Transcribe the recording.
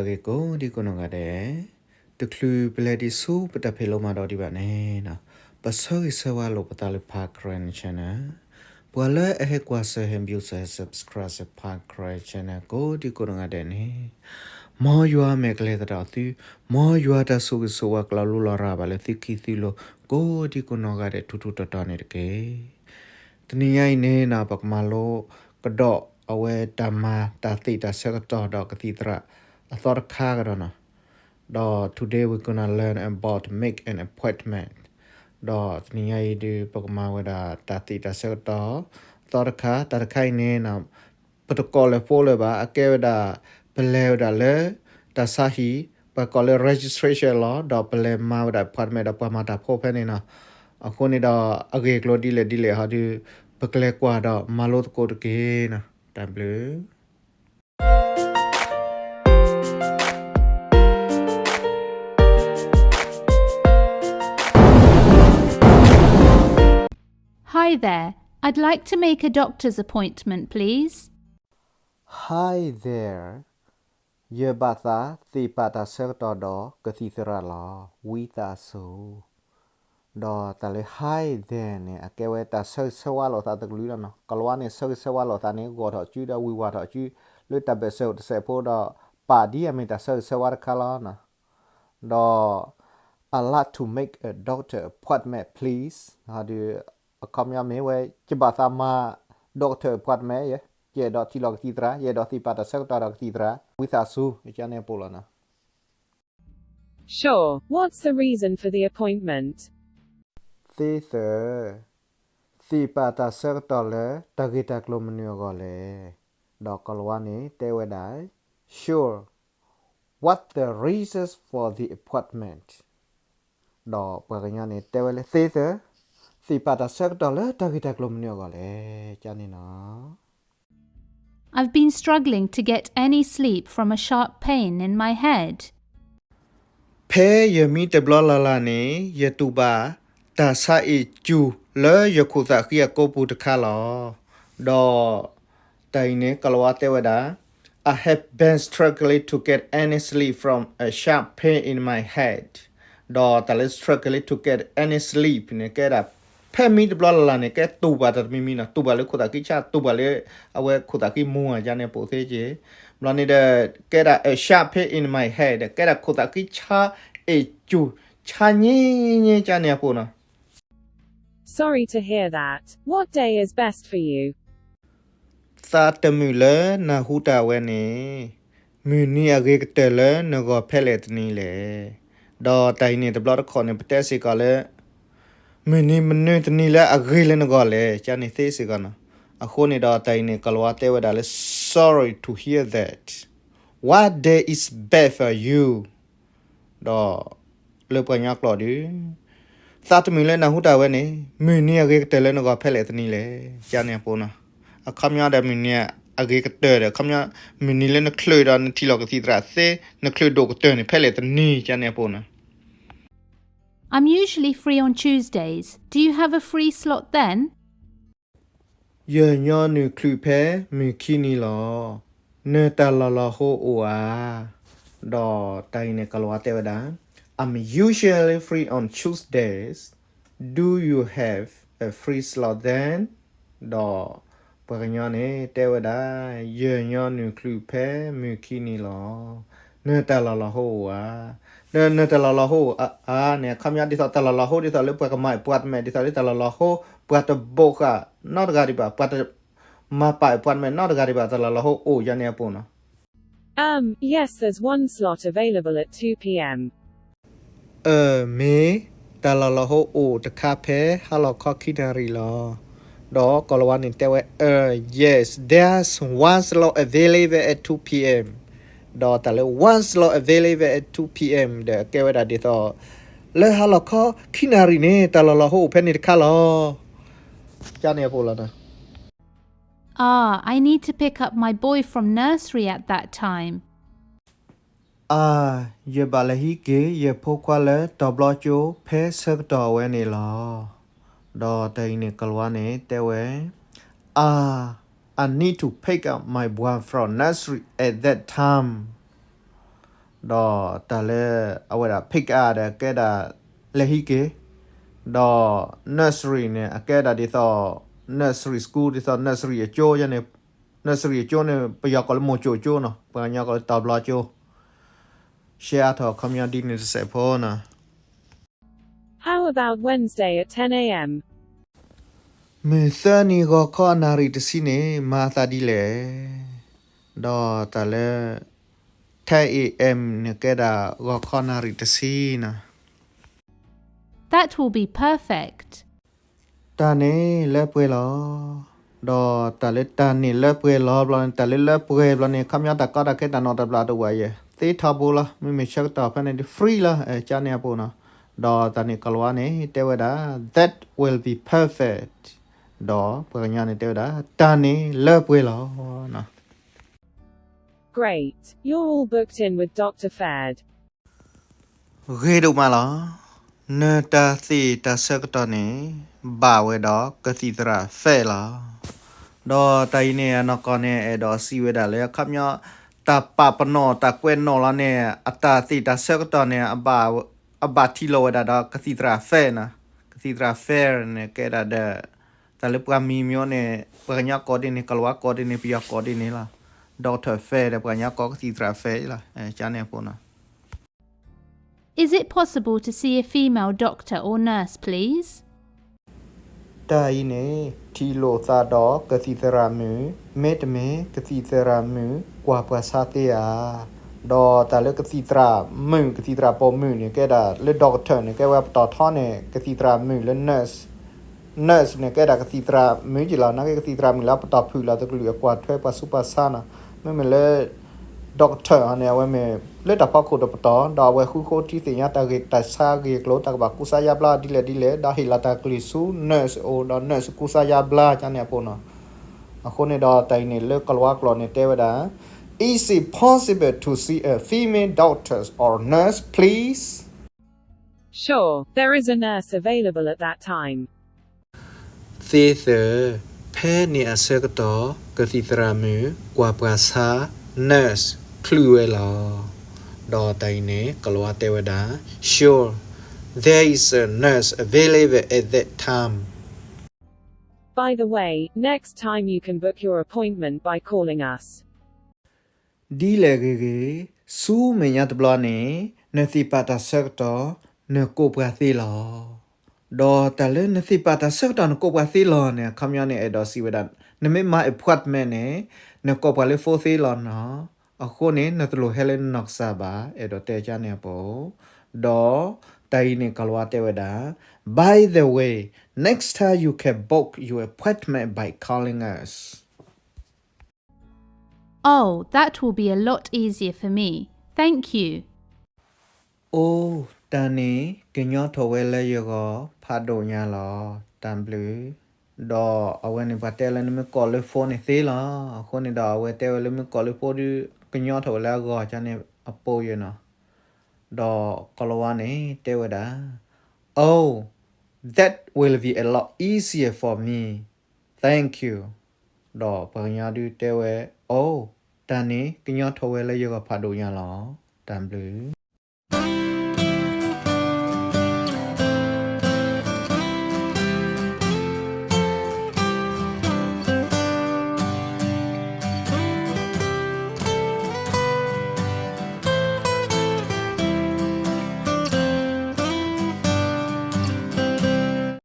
ဂ့ၤကိးဒံကိးနီၢ်ဂၤဒဲး, တချုးပလဲၤဒံးဆူပတၢ်ဖံးလိမၤဒိးဒံးဘၣ်န့ၣ်, ပဆၢဂ့ၤဆၢဝါလိာ်ပသးလၢ Pi Karen Channel, ပှၤလၢအဟဲကွၢ်စၢၤ ဟဲ view စၢၤ ဟဲ subscribe စၢၤ Pi Karen Channel ကိးဒံကိးနီၢ်ဂၤဒဲးန့ၣ်, မ်ယွၤမဲာ်ကလဲၤသဒၣ်သု, မ်ယွၤတၢ်ဆိၣ်ဂ့ၤဆိၣ်ဝါ ကလီၤလိလီၤရၤဘၣ်လၢသုခံသုလိၤ ကိးဒံကိးနီၢ်ဂၤဒဲး ထူထူတီတီန့ၣ်တက့ၢ်. တနံၤညါအံၤန့ၣ် ပကမၤလိကဒီးအဝဲတၢ်မၤတၢ်သ့ၣ်တၢ်ဆၢကတီၢ်ဒီးကသံၣ်သရၣ် အသီတခါကဒီးနီၤ. ဒီး today we're gonna learn about make an appointment. ဒီးတနံၤညါအံၤဒုး ပကမၤဝဲဒၣ်တၢ်သ့ၣ်တၢ်ဆၢကတီၢ် အသီတခါ, တၢ်တခါအံၤန့ၣ် ပတကိးလၢ phone လၢၤဘၣ်, အကဲဝဲဒၣ် ပလဲၤဝဲဒၣ်လၢ တၢ်ဆါဟံၣ်, ပှၤကိးလၢ registration လီၤ, ဒီးပလဲၤမၤဝဲဒၣ် appointment ဒီးပှၤမၤတၢ်ဖိဖဲန့ၣ်နီၤ. အဃိန့ၣ်ဒီး အဂ့ၢ်အကျိၤဒ်လဲၣ်ဒ်လဲၣ်ဟီဒုး ပကလဲၤကွၢ်ဒီးမၤလိသကိးတက့ၢ်နီၤ. တၢ်ဘျုး Hi there, I'd like to make a doctor's appointment, please. Hi there, ယဘၣ်သးသ့ၣ်ပာ်တၢ်ဆၢကတီၢ်ဒီးကသံၣ်သရၣ်လီၤ, ဝံသးစူၤ. ဒီးတၢ်လၢ Hi there န့ၣ် အကဲဝဲတၢ်ဆၢဂ့ၤဆၢဝါလိာ်သးတကလုာ်လီၤနီၤ. ကိၤလၤဝါန့ၣ် ဆၢဂ့ၤဆၢဝါလိာ်သးန့ၣ် ဂီၤထီၣ်စုဒီးဝံၤဝါထီၣ်စု လၢတၢ်ဘၢၣ်စၢၤအိၣ်တစဲးဖိဒီး ပာ်ဒ်အမ့ၢ်တၢ်ဆၢဂ့ၤဆၢဝါတခါလီၤနီၤ. ဒီး I'd like to make a doctor appointment, please. ဟီဒုး အခီပညီမ့ၢ်ဝဲ ယဘၣ်သးမၤ doctor appointment ယဲ, ယအဲၣ်ဒိးထံၣ်လိာ်ကသံၣ်သရၣ်, ယအဲၣ်ဒိးသ့ၣ်ပာ်တၢ်ဆၢကတီၢ်ဒီးကသံၣ်သရၣ်, ဝံသးစူၤ ကန့ၣ်အပူၤလီၤနီၤ. Sure, what's the reason for the appointment? သ့သၢ, သ့ၣ်ပာ်တၢ်ဆၢကတီၢ်လၢတၢ်ဂ့ၢ်တၢ်ကျိၤမနုၤအဂီၢ်လဲၣ်. ဒီးကိၤလၤဝါန့ၣ် တဲဝဲဒၣ် Sure, what's the reason for the appointment? ဒီးပှၤကညီန့ၣ် တဲဝဲလၢ သ့သၢ, သ့ၣ်ပာ်တၢ်ဆၢကတီၢ်လၢတၢ်ဂ့ၢ်တၢ်ကျိၤမနုၤအဂီၢ်လဲၣ်, ကန့ၣ်နီၤ. I've been struggling to get any sleep from a sharp pain in my head. ဖဲယမံတဘျီလၢ်လၢ်န့ၣ် ယတူၢ်ဘၣ်တၢ်ဆါအ့ၣ်စူၤလၢယခိၣ်သးဃံအကိာ်ပူၤတခါလီၤ. ဒီးတၢ်အံၤန့ၣ် ကိၤလၤဝါတဲဝဲဒၣ် I have been struggling to get any sleep from a sharp pain in my head. ဒီးတၢ်လၢ struggling to get any sleep န့ၣ် ကဲဒၣ် ဖဲမံတဘျီလၢ်လၢ်န့ၣ် ကဲတူၢ်ဘၣ်တၢ်တမံၤမံၤနီၤ, တူၢ်ဘၣ်လၢခိၣ်သးဃံဆါ, တူၢ်ဘၣ်လၢအဝဲခိၣ်သးဃံမူၤဧါ ကန့ၣ်အပူၤသ့က့ၤ. ဘျီန့ၣ်ဒီး ကဲဒၣ် a sharp pain in my head ဒီး ကဲဒၣ်ခိၣ်သးဃံဆါအ့ၣ်စူၤ ဆါညံညံ ကန့ၣ်အပူၤနီၤ. Sorry to hear that. What day is best for you? သးတမုာ်လၢနၢ်ဟူတၢ်ဝဲန့ၣ် မုၢ်နံၤအဂ့ၤကတၢၢ်လၢနဂီၢ်ဖဲလဲၣ်တနံၤလဲၣ်. ဒီးတၢ်အံၤန့ၣ်တဘျီတခီၣ်န့ၣ် ပတဲစ့ၢ်ကီးလၢ မုၢ်နံၤမနုၤတနံၤလၢအဂ့ၤလၢနဂီၢ်လဲၣ် ကန့ၣ်သ့စ့ၢ်ကီးနီၤ. အဃိန့ၣ်ဒီးတၢ်အံၤန့ၣ် ကိၤလၤဝါတဲဝဲဒၣ်လၢ sorry to hear that. What day is best for you? ဒီးလၢပှၤကညီကျိာ်ဒုး သးတမုာ်လၢနၢ်ဟူတၢ်ဝဲန့ၣ် မုၢ်နံၤအဂ့ၤကတၢၢ်လၢနဂီၢ်ဖဲလဲၣ်တနံၤလဲၣ် ကန့ၣ်အပူၤနီၤ. အခီပညီဒီးမုၢ်နံၤအဂ့ၤကတၢၢ်ဒီး အခီပညီ မုၢ်နံၤလၢနချုးဒီးနထံၣ်လိာ်ကသံၣ်သရၣ်သ့ နချုးဒိၣ်ကတၢၢ်န့ၣ် ဖဲလဲၣ်တနံၤ ကန့ၣ်အပူၤနီၤ. I'm usually free on Tuesdays. Do you have a free slot then? ယညီနုၢ်ချုးဖဲမုၢ်ခံနံၤလီၤ. နတၢ်လီၢ်လီၤဟိအိၣ်ဧါ. ဒီးတၢ်အံၤန့ၣ် ကိၤလၤဝါတဲဝဲဒၣ် I'm usually free on Tuesdays. Do you have a free slot then? ဒီးပှၤကညီန့ၣ် တဲဝဲဒၣ် ယညီနုၢ်ချုးဖဲမုၢ်ခံနံၤလီၤ. နတၢ်လီၢ်လီၤဟိအိၣ်ဧါ. ဒီးနတၢ်လီၢ်လီၤဟိအိၣ်ဧါန့ၣ် အခီပညီဒ်သိးတၢ်လီၢ်လီၤဟိ ဒ်သိးလၢပှၤကမၤ appointment ဒ်သိးလၢတၢ်လီၢ်လီၤဟိ ပှၤတဘိးဃာ်နီတဂၤဒံးဘၣ်, ပှၤတမၤပာ် appointment နီတဂၤဒံးဘၣ် တၢ်လီၢ်လီၤဟိအိၣ် ကန့ၣ်အပူၤနီၤ. Um, yes, there's one slot available at two p.m. အၢ မ့ၢ် တၢ်လီၢ်လီၤဟိအိၣ်တခါဖဲဟါလီၤခီခံနၣ်ရံၣ်လီၤ. ဒီးကိၤလၤဝါန့ၣ်တဲဝဲ အၢ yes, there's one slot available at two p.m. ဒီးတၢ်လၢ one slot available at two p.m. ဒီးကဲဝဲဒၣ်ဒ်သိး လၢဟါလီၤခီခံနၣ်ရံၣ်န့ၣ် တၢ်လီၢ်လီၤဟိအိၣ်ဖဲန့ၣ်တခါလီၤ. ကန့ၣ်အပူၤလီၤနီၤ. Ah, I need to pick up my boy from nursery at that time. အၢ ယဘၣ်လဲၤဟံးက့ၤ ယဖိခွါလၢတီၤဘျီကၠိဖဲဆၢကတီၢ်အဝဲန့ၣ်လီၤ. ဒီးတၢ်အံၤန့ၣ် ကိၤလၤဝါန့ၣ်တဲဝဲ အၢ I need to pick up my boy from nursery at that time. ဒီးတၢ်လၢအဝဲဒၣ် pick up ဒီးကဲဒၣ်လဲၤဟံးက့ၤ, ဒီး nursery န့ၣ် အကဲဒၣ်ဒ်သိး nursery school ဒ်သိး nursery အကၠိန့ၣ်, nursery အကၠိန့ၣ် ပယီၤကိးလၢမိၢ်ကၠိကၠိနီၤ, ပှၤကညီကိးလၢတီၤဘျီကၠိ. ရှဲအါထီၣ်အခီပညီဒ်န့ၣ်တစဲးဖိနီၤ. How about Wednesday at ten a.m.? မုၢ်သၢနံၤဂီၤခီနၣ်ရံၣ်တဆံန့ၣ် မၤအသးဒ်လဲၣ်. ဒီးတၢ်လၢ ten a.m. န့ၣ်ကဲဒၣ်ဂီၤခီနၣ်ရံၣ်တဆံနီၤ. That will be perfect. တၢ်န့ၣ်လၢပှဲၤလီၤ. ဒီးတၢ်လၢတၢ်န့ၣ်လၢပှဲၤလီၤဘျီန့ၣ်, တၢ်လၢလၢပှဲၤဘျီန့ၣ် အခီပညီတၢ်ကီတၢ်ခဲတၢ်နီၣ်တၢ်ဘျၣ်တအိၣ်ဘၣ်ယဲၢ်, သ့ထီဘိလီၤ. မ့မ့ၢ်ဆၢကတီၢ်ဖဲန့ၣ်ဒုး free လီၤ, ကန့ၣ်အပူၤနီၤ. ဒီးတၢ်န့ၣ်ကိၤလၤဝါန့ၣ် တဲဝဲဒၣ် that will be perfect. ဒီးပှၤကညီန့ၣ်တဲဝဲဒၣ် တၢ်န့ၣ်လၢပှဲၤလီၤ. Great. You're all booked in with Doctor Fed. ဂ့ၤဒိၣ်မးလီၤ. နတၢ်သ့ၣ်တၢ်ဆၢကတီၢ်န့ၣ် ဘၣ်ဝဲဒီးကသံၣ်သရၣ် Fed လီၤ. ဒီးတၢ်အံၤန့ၣ် အနီၢ်ကီၢ်န့ၣ် အဲၣ်ဒိးစံးဝဲဒၣ်လၢ အခီပညီ တၢ်ပာ်ပနီၣ်တၢ်ကွဲးနီၣ်လီၤန့ၣ် အတၢ်သ့ၣ်တၢ်ဆၢကတီၢ်န့ၣ် အဘၣ်ထံၣ်လိာ်ဝဲဒၣ်ဒီးကသံၣ်သရၣ် Fed နီၤ. ကသံၣ်သရၣ် Fed န့ၣ် ကဲဒၣ်ဒီး တၢ်လၢပှၤမံၤမ့ၢ်န့ၣ် ပှၤကညီကိးဒ်န့ၣ်, ကိၤလၤဝါကိးဒ်န့ၣ်, ပယီၤကိးဒ်န့ၣ်လီၤ. Doctor Fed ဒီး ပှၤကညီကိးကသံၣ်သရၣ် Fed လီၤ. ကန့ၣ်အပူၤနီၤ. Is it possible to see a female doctor or nurse, please? တၢ်အံၤန့ၣ် ထံၣ်လိာ်သးဒီးကသံၣ်သရၣ်မုၣ်, မ့တမ့ၢ် ကသံၣ်သရၣ်မုၣ်ကွၢ်ပှၤဆါသ့ဧါ. ဒီးတၢ်လၢကသံၣ်သရၣ်မုၣ်, ကသံၣ်သရၣ်ပိာ်မုၣ်န့ၣ် ကဲဒၣ်လၢ doctor န့ၣ် ကဲဝဲပတီၢ်ထီန့ၣ် ကသံၣ်သရၣ်မုၣ်လၢ nurse, nurse န့ၣ် ကဲဒၣ်ကသံၣ်သရၣ်မုၣ်က့လီၤ. နာ်က့ကသံၣ်သရၣ်မုၣ်လၢအပတီၢ်ဖုၣ်လီၤတကလုာ် အကွၢ်ထွဲပှၤဆူးပှၤဆါနီၤ. မ့မ့ၢ်လၢ doctor န့ၣ် အဝဲမ့ၢ်လၢတၢ်ဖီခိၣ်တပတီၢ်, ဒီးအဝဲဃုဃိထံသ့ၣ်ညါတၢ်ဂ့ၢ်တၢ်ဆါဂ့ၢ်အကျိၤ, တၢ်ကဘၣ်ကူစါယါဘျါဒ်လဲၣ်ဒ်လဲၣ်, ဒီးဟ့ၣ်လီၤတၢ်ကလုၢ်ဆူ nurse အအိၣ်, ဒီး nurse ကူစါယါဘျါ ကန့ၣ်အပူၤနီၤ. အဃိန့ၣ်ဒီးတၢ်အံၤန့ၣ်လၢကိၤလၤဝါကျိာ်န့ၣ်တဲဝဲဒၣ် Is it possible to see a female doctor or nurse, please? Sure, there is a nurse available at that time. သ့သၢ, ဖဲန့ၣ်အဆၢကတီၢ် ကသံၣ်သရၣ်မုၣ်ကွၢ်ပှၤဆါ nurse ချုးဝဲလီၤ. ဒီးတၢ်အံၤန့ၣ် ကိၤလၤဝါတဲဝဲဒၣ် Sure, there is a nurse available at that time. By the way, next time you can book your appointment by calling us. ဒ်လဲၣ်ဂ့ၤဂ့ၤ, ဆူမဲာ်ညါတဘျီန့ၣ် နသ့ၣ်ပာ်တၢ်ဆၢကတီၢ် နကိးပှၤသ့လီၤ. ဒီးတၢ်လၢနသ့ၣ်ပာ်တၢ်ဆၢကတီၢ် နကိးပှၤသ့လီၤန့ၣ် အခီပညီန့ၣ် အဲၣ်ဒိးစံးဝဲဒၣ် နမ့ၢ်မၤ appointment န့ၣ် နကိးပှၤလၢ phone သ့လီၤနီၤ. အဃိန့ၣ် နတလိၣ်ဟဲလၢနနီၢ်ကစၢ်ဘၣ်, အဲၣ်ဒိးတဲကန့ၣ်အပူၤ. ဒီးတၢ်အံၤန့ၣ် ကိၤလၤဝါတဲဝဲဒၣ် By the way, next time you can book your appointment by calling us. Oh, that will be a lot easier for me. Thank you. အိၣ်, တၢ်န့ၣ်ကညီထီၣ်ဝဲလၢယဂီၢ်ဖးဒိၣ်ညါလီၤ. တၢ်ဘျုး. ဒီးအဝဲန့ၣ်ပှၤတဲလၢနမ့ၢ်ကိးလၢ phone န့ၣ်သ့လီၤ. အဃိန့ၣ်ဒီးအဝဲတဲဝဲလၢမ့ၢ်ကိးလၢ phone ဒုး ကညီထီၣ်ဝဲလၢအဂီၢ်ကန့ၣ်အပူၤယဲနီၤ. ဒီးကိၤလၤဝါန့ၣ်တဲဝဲဒၣ် Oh, that will be a lot easier for me. Thank you. ဒီးပှၤကညီဒုးတဲဝဲ အိၣ်, တၢ်န့ၣ်ကညီထီၣ်ဝဲလၢယဂီၢ်ဖးဒိၣ်ညါလီၤ. တၢ်ဘျုး.